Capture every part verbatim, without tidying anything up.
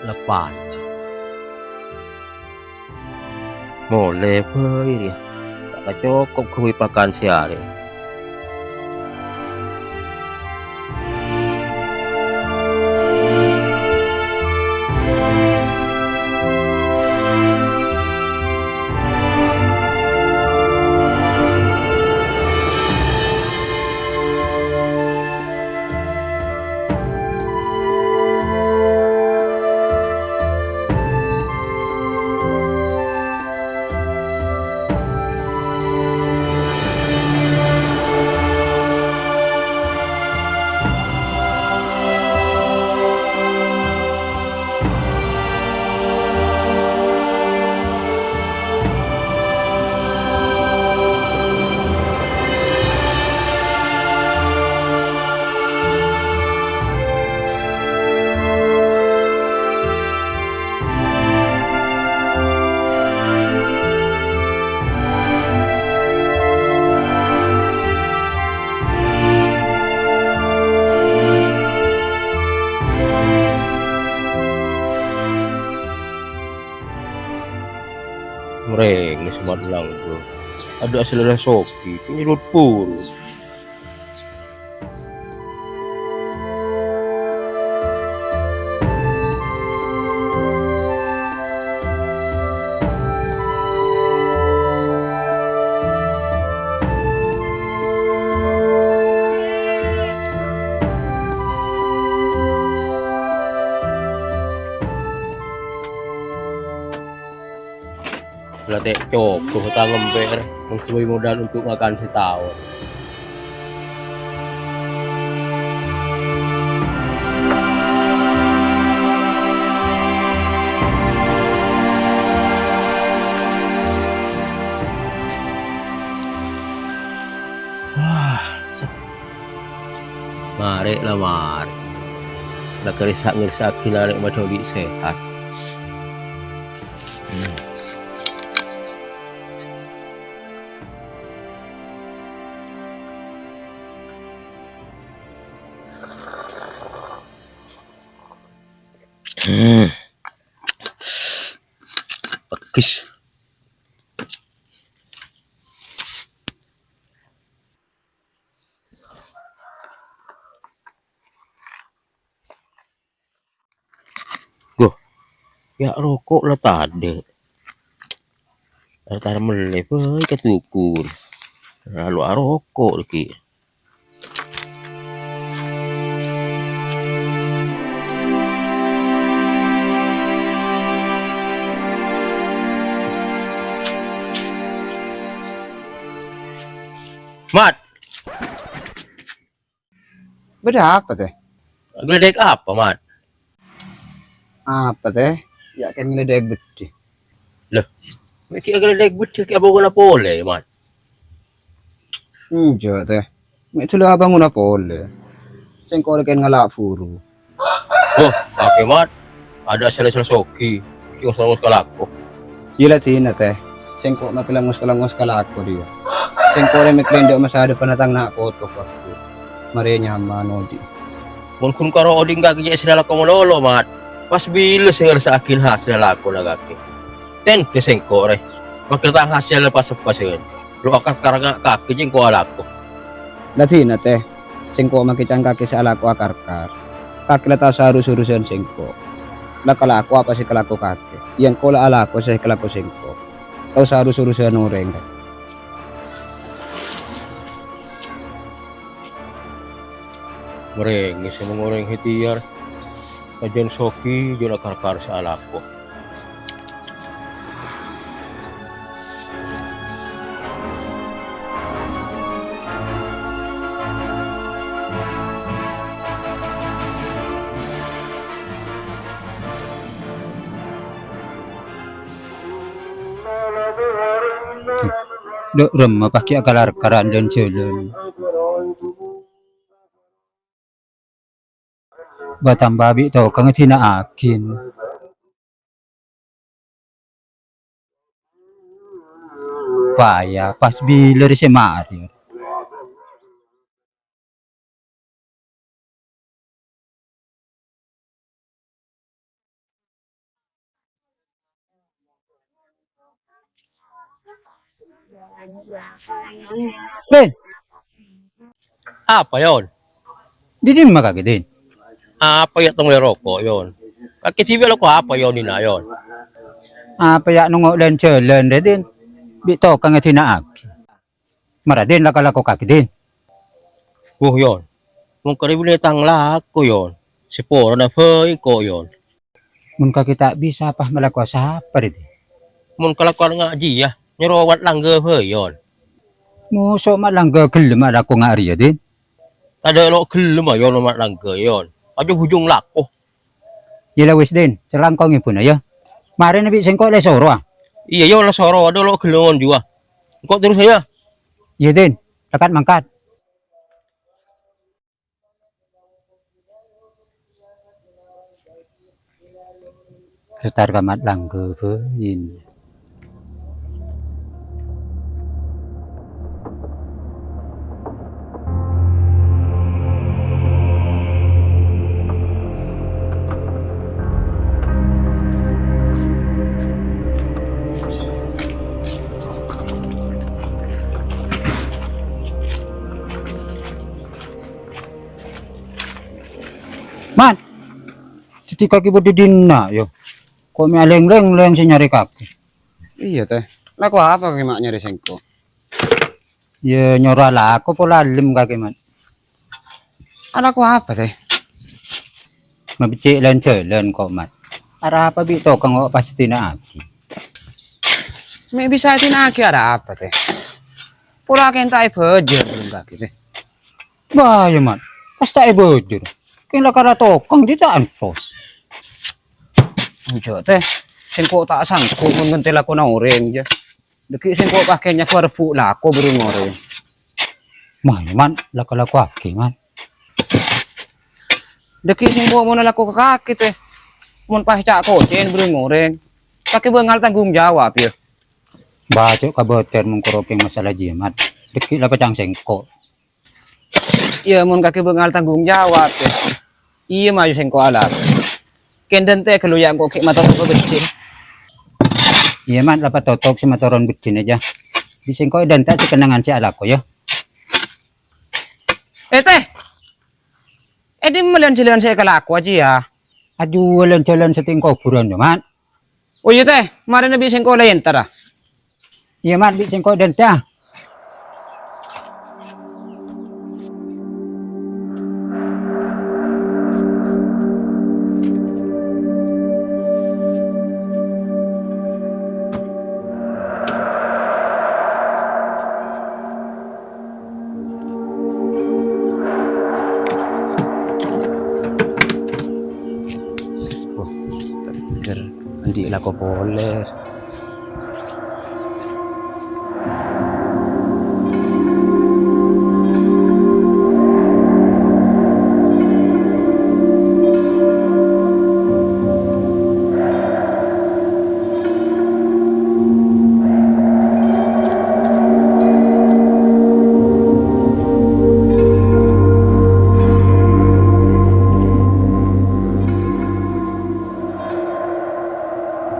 Lepas. Molè bhâi rèya. Ta' cokop ghâbây pakan sè arè. Mrèngès, Mat, langghâ. Adâ' sè la soghi, nyerut buru. La ta' cokop ta' ngèmbhâr, mon sè modal untuk ngakan sataon. Wah, marè la marè. La karè sa-, ngèrèssa'aghi narè' madhuli sehat. Hmm. Hmm. Pedes. Wah, ya' roko' la tadâ'. Entar mellè bhâi ka toko. Lalu aroko' lagi. Mat. Bâdâ apa, Tè? Gledek apa, Mat? Apa, Tè? Ya' kan gledek beddhi. Lah, mè' ghi' gledek beddhi ghi' abânguna polè, Mat? Enjâ', Tè. Mè' dhuli abânguna polè. Sèngko' rè kan ngala' buru. Oh, oke, Mat. Adâ' sè la soghi, sè ngos-ngos ka lako. Iyâ la dinah, Tè. Sèngko' makè la ngos-ngos ka lako rèya. Sèngko' rè mèkkèrè endâ' masa depanna tang na' poto, Pak. Marè nyaman odi'. Mon ghun karo odi' kakè cè' sè lalako malolo, Mat. Pas bilâ sè ngèrèssa'aghi hasèlla lakona kakè? Tèngghi sèngko' rè. Makè tang hasèlla pas-pasan. Lo' akarkar nga' kakè cèngko' alako. La dinah, Tè. Sèngko' makè ca'na kakè sè alako akarkar. Kakè la tao sa ru-surusân sèngko'. La kalako apa sè kalako kakè. Iyâ engko' la alako sè kalako sèngko'. Tao sa ru-surusân orèng, Tè. Marè ngèsè mon orèng ihtiyar. Sajân soghi, jhâ' akarkar sè alako. Dâ' remma paghi' akalar-karan jhân-jhâlân. Batamba bi' tokang èdina'aghin. Paya pas bilâ rè sè marè. Din. Apa, Yon? Di dimma kakè, Din? Apa ya tong roko', Yon? Kakè dhibi' lako apa, Yon, ina, Yon? Apa ya nongo' lan-jalan, Din? Bi' tokang èdina'aghi. Mara, Din, lako-lako kakè, Din. Wuh, Yon. Mongkara binè tang lako, Yon. Seporona bhâi ko', Yon. Mon kakè ta' bisa, pas malako sapa, Din? Mon kalakowan ngajhi, ya, nyoro Mat Langga bhâi, Yon. Moso' Mat Langga ghellem alako nga' rèya, Din? Tadâ' lo' ghellem, ayo, Mat Langga, Yon. Aja bujung lako. Yâ la wis, Din, sè langkong èbuna, ya. Marèna bi' sèngko' la èsoro, ah. Iyâ, Yon, la soro, adâ' lo' ghellem juwa. Engko' terros, ya. Iyâ, Din, lekat mangkat. Setar ka Mat Langga bhâi. Man, dhâddhi kakè bâdâ dinna', yo. Ko' mè' alèng-lèng sè nyarè kakè. Iyâ, Tè. Lako apa kakè ma' nyarè sèngko'? Yâ, nyoro alako pola lem kakè, Mat. Alako apa, Tè? Mabeccè' lan-jalan ko', Mat. Arapa bi' tokang ko' pas èdina'aghi? Mè' bisa èdina'aghi arapa, Tè? Pola kèng ta' èbâjâr bâreng kakè, Tè. Bâh, yâ, Mat. Pas ta' èbâjâr. Kèng la kara tokang, dhi ta' entos. Enjâ', Tè. Sèngko' ta' sanggup mon ngentè lakona orèng, jâ. Dâgghi' sèngko' pas kèng nyako arebbhu' lako bâreng orèng. Mah, yâ, Mat. Lako-lakoaghi, Mat. Dâgghi' sèngko' mon alako ka kakè, Tè. Mon pas ca'-kocè'en bâreng orèng, kakè bângal tanggung jawab, yâ. Bâ, jhâ' kabâtèr mon karo kèng masalah jiyâ, Mat. Dâgghi' la pècang sèngko'. Iyâ, mon kakè bângal tanggung jawab, yâ. Iyâ, mayu sèngko' alako. Kèng dântè' ghâllu yâ engko' ghi' mator ka beddhina. Iyâ, Mat, la patotok sè matoron beddhina, jâ. Bi' sèngko' èdântè' sè kennengngan sè alako, yâ. Eh, Tè! È dimma lan-jalan sè èkalako jiyâ? Ajuwâ lan-jalan sè tèng kobhurân, yâ, Mat. Oh, iyâ, Tè. Marèna bi' sèngko' la èntara. Iyâ, Mat, bi' sèngko' dântè', ah. Wah, seger. Andi' lako polè.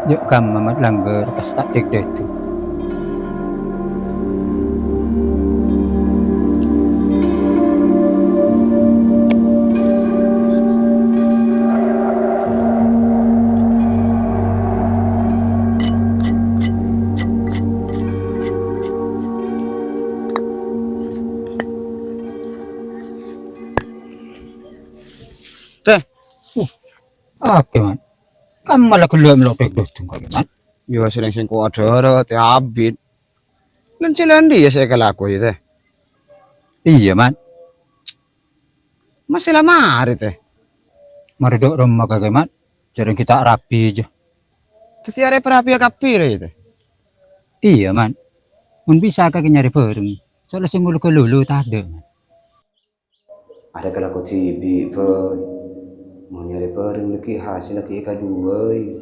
Jhâ' kamma Mat Langga pas ta' dâk-dâduk. Tè. Uh, oke, Mat. Kamma la ghellâ' melok dâk-dâduk, Mat. Yâ, sèrèng sèngko' adhârâ, Tè, abit. Lan-jalan andi' yâ sè èkalako, yâ, Tè? Iyâ, Mat. Masè la marè, Tè? Marè dâ' remma kakè, Mat. Jhârâng ghi' ta' rapi, jâ. Dhâddhi arè parapiya kabbhi, rè, Tè? Iyâ, Mat. Mon bisa kakè nyarè bhâreng. Soalnya sè ngolok lolo tadâ', Mat. Arè kalako dhibi', bâi. Mon nyarè bhâreng laghi hasèl laghi èkaduwâ, yâ.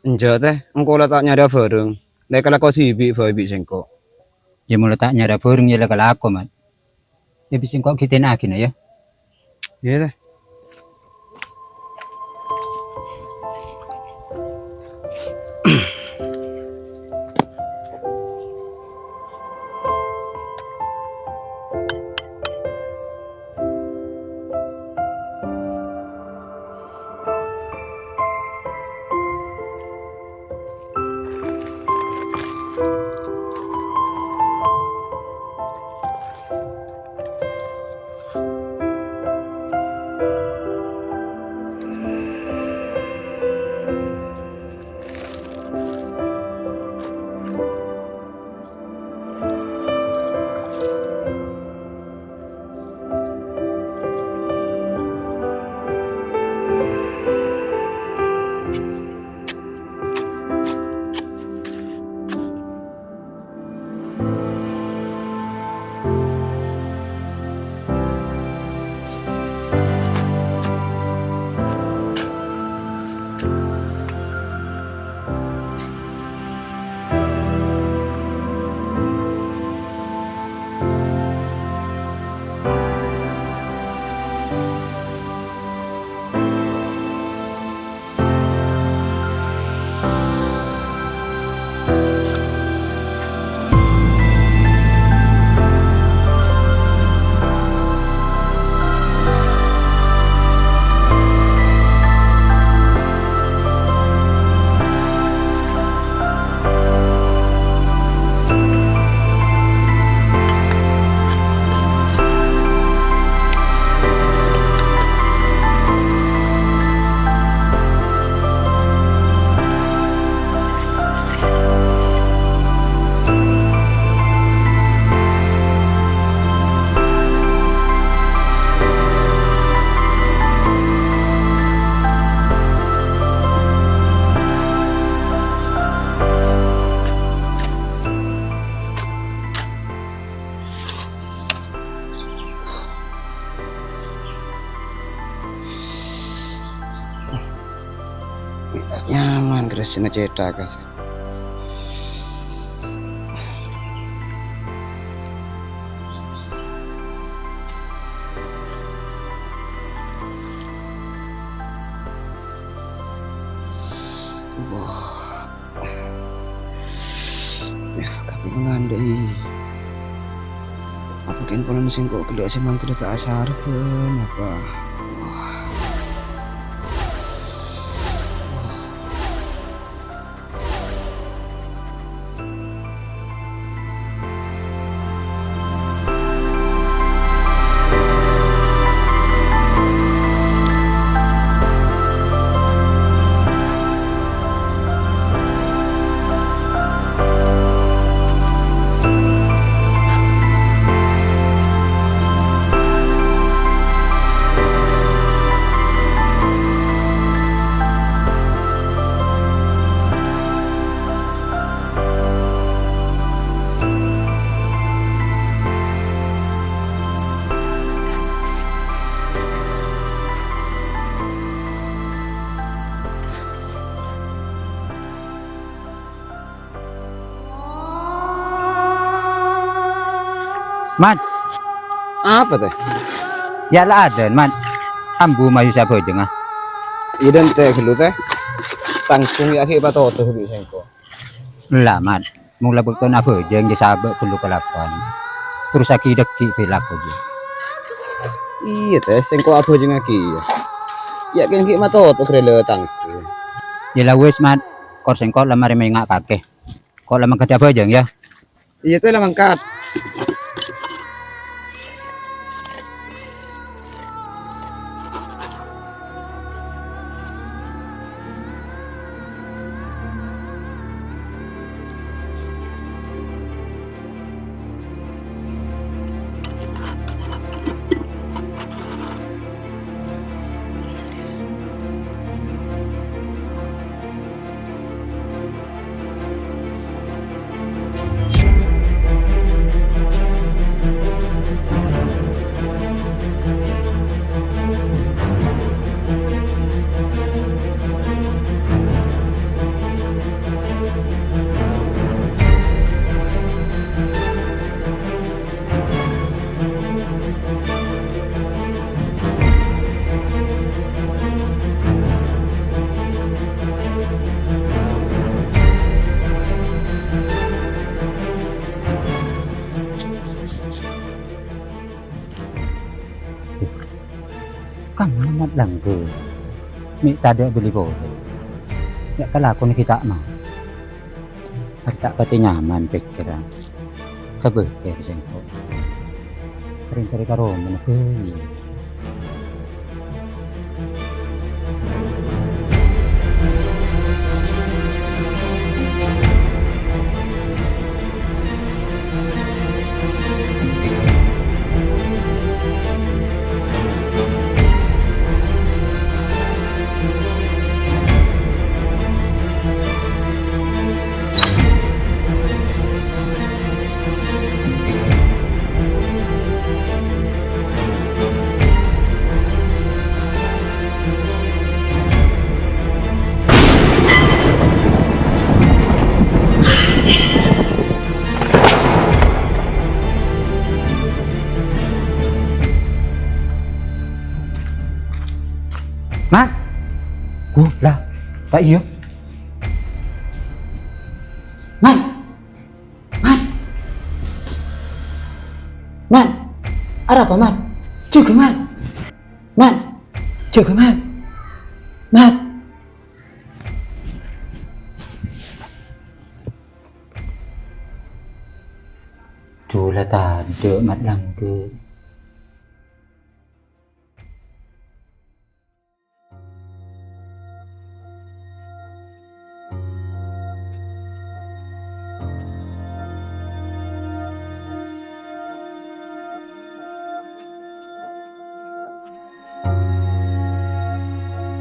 Enjâ', Tè, engko' la ta' nyarè bhâreng. La èkalako dhibi', bâi, bi' sèngko'. Yâ, mon la ta' nyarè bhâreng, yâ la kalako, Mat. Yâ, bi' sèngko' ghitina'aghina, yâ. Iyâ, Tè. Nyaman, keressina cèthak, kas. Wah. Yâ, kabingungan, dâi. Apa kèng polana sèngko' ghellâ' sè mangkèn ta' asarep, apa? Wah. Mat. Apa, Tè? Yâ, la adân, Mat. Ambu mayu sè abhâjângnga. Iyâ, dântè' ghâllu, Tè. Tangghung yâ ghi' patoto bi' sèngko'. Ella, Mat. Mola bâktona abhâjâng jâ sabâ' ghâllu kalakowan. Terrossaghi dhâggi' bilâ ko jâ. Iyâ, Tè, sèngko' abhâjângngaghi, yâ. Yâ kèng ghi' matoto ghârâ la tangghung. Yâ la wis, Mat. Kor sèngko' la marè mengnga' kakè. Ko' la mangkat abhâjâng, yâ. Iyâ, Tè, la mangkat. Kamma Mat Langgeng? Mè' tadâ' bâli polè. Yâ kalakona ghi' ta' ma-, Arè ta' patè nyaman pèkkèran. Kabâjâr sèngko'. Rèng-tarèng ka romana bânnè. Mat! Ghulâ, ta' iyâ? Mat! Mat! Mat! Arapa, Mat? Jâgâ, Mat! Mat! Jâgâ, Mat! Mat! Dhu la tadâ' Mat Langgeng.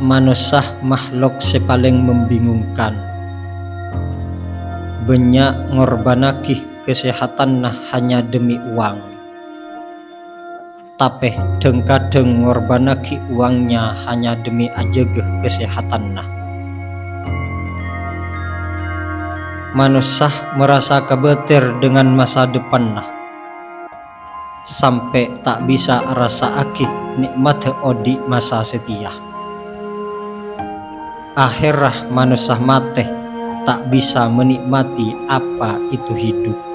Manossa mahlok sè palèng membingungkan. Bânnya' ngorbhânnaghi kasehatanna hanya demi uang. Tapè dhâng-kadhâng ngorbhânnaghi uangnya hanya demi ajâgâ kasehatanna. Manossa merasa khawatir dengan masa depanna, sampe' ta' bisa rassa'agi nè'matta odi' masa satèya. Aherra manossa matè ta' bisa manè'mati apa itu hidup.